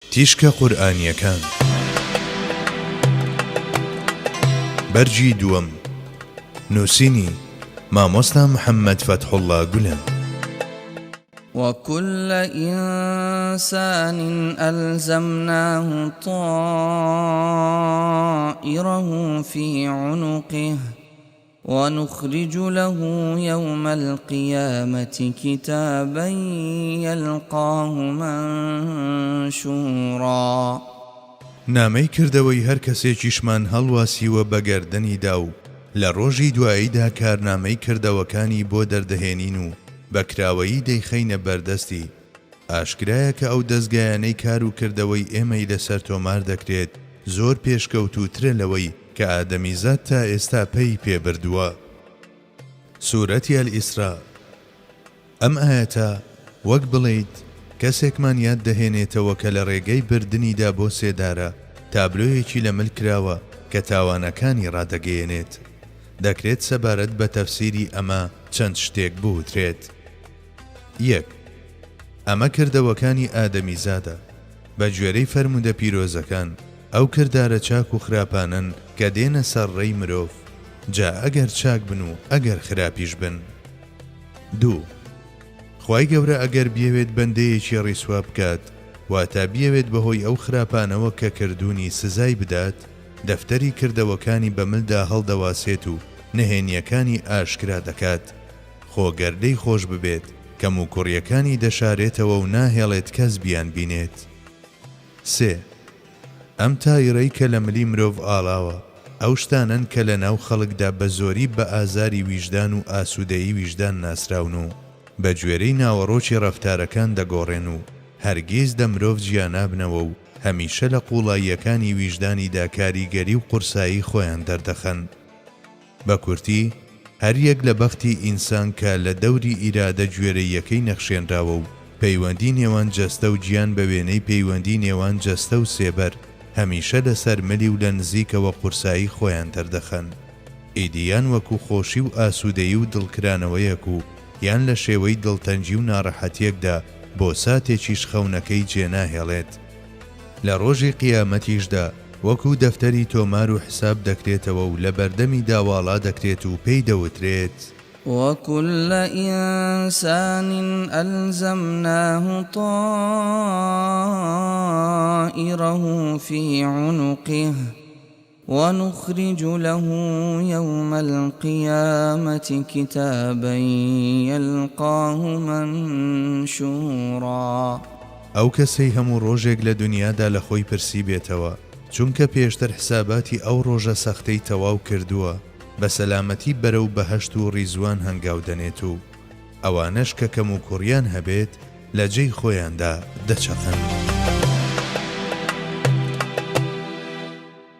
تیشکە قورئانیەکان بەرگی دووەم نووسینی مامۆستا محەممەد فەتحوڵڵا گولەن. وكل إنسان ألزمناه طائره في عنقه ونخرج له يوم القيامة كتابا يلقاه منشورا. نامەی کردەوەی هەر کەسێکیشمان هەڵواسیوە بە گەردەنیدا و لە ڕۆژی دواییدا کارنامەی کردەوەکانی بۆ دەردەهێنین و بە کراوەیی دەیخەینە بەردەستی، ئاشکرایە کە ئەو دەزگایانەی کار و کردەوەی ئێمەی لەسەر تۆمار دەکرێت زۆر پێشکەوتووترە لەوەی کە ئادەمیزاد تا ئێستا پەیی پێ بردووە. سورەتی الاسراء، ئەم ئایەتە وەک بڵێیت کەسێکمان یاد دەهێنێتەوە کە لە ڕێگەی بردنیدا بۆ سێدارە تابلۆیەکی لە مل کراوە کە تاوانەکانی ڕادەگەیەنێت. دەکرێت سەبارەت بە تەفسیری ئەمە چەند شتێک بوترێت. یەک، ئەمە کردەوەکانی ئادەمیزادە، بە گوێرەی فەرموودە پیرۆزەکان، ئەو کردارە چاک و خراپانەن کە دێنە سەر ڕێی مرۆڤ، جا ئەگەر چاک بن و ئەگەر خراپیش بن. دوو، خوای گەورە ئەگەر بیەوێت بەندەیەکی ڕیسوا بکات، واتە بیەوێت بەهۆی ئەو خراپانەوە کە کردوونی سزای بدات، دەفتەری کردەوەکانی بە ملدا هەڵدەواسێت و نهێنییەکانی ئاشکرا دەکات. خۆ گەر لێی خۆش ببێت کەموکوڕیەکانی دەشارێتەوە و ناهێڵێت کەس بیانبینێت. سێ، ئەم تایرەی کە لە ملی مرۆڤ ئاڵاوە، ئەو شتانەن کە لە ناو خەڵکدا بە زۆری بە ئازاری ویژدان و ئاسوودەیی ویژدان ناسراون و بە گوێرەی ناوەڕۆکی ڕەفتارەکان دەگۆڕێن و هەرگیز لە مرۆڤ جیانابنەوە و هەمیشە لە قووڵاییەکانی ویژدانیدا کاریگەری و قورسایی خۆیان دەردەخەن. بە کورتی، هەر یەک لە بەختی ئینسان کە لە دەوری ئیرادە گوێرەییەکەی نەخشێنراوە و پەیوەندی نێوان جەستە و گیان بە وێنەی پەیوەندی نێوان جەستە و سێبەر هەمیشە لە سەر ملی و لە نزیکەوە قورسایی خۆیان دەردەخەن. ئیدی یان وەکو خۆشی و ئاسوودەیی و دڵکرانەوەیەک و یان لە شێوەی دڵتەنگی و ناڕەحەتیەکدا بۆ ساتێکیش خەونەکەی جێناهێڵێت. لە ڕۆژی قیامەتیشدا وەکو دەفتەری تۆمار و حساب دەکرێتەوە و لە بەردەمیدا واڵا دەکرێت و پێی دەوترێت. وكل إنسان ألزمناه طائره في عنقه ونخرج له يوم القيامة كتابا يلقاه منشورا. ئەو کەسەی هەموو ڕۆژێک لە دونیادا لە خۆی پرسیبێتەوە، چونکە پێشتر حساباتی ئەو ڕۆژە سەختەی تەواو کردووە، بە سەلامەتی بەرەو بەهەشت و ڕیزوان هەنگاو دەنێت و ئەوانەش کە کەموکوڕیان هەبێت لە جێی خۆیاندا دەچەقن.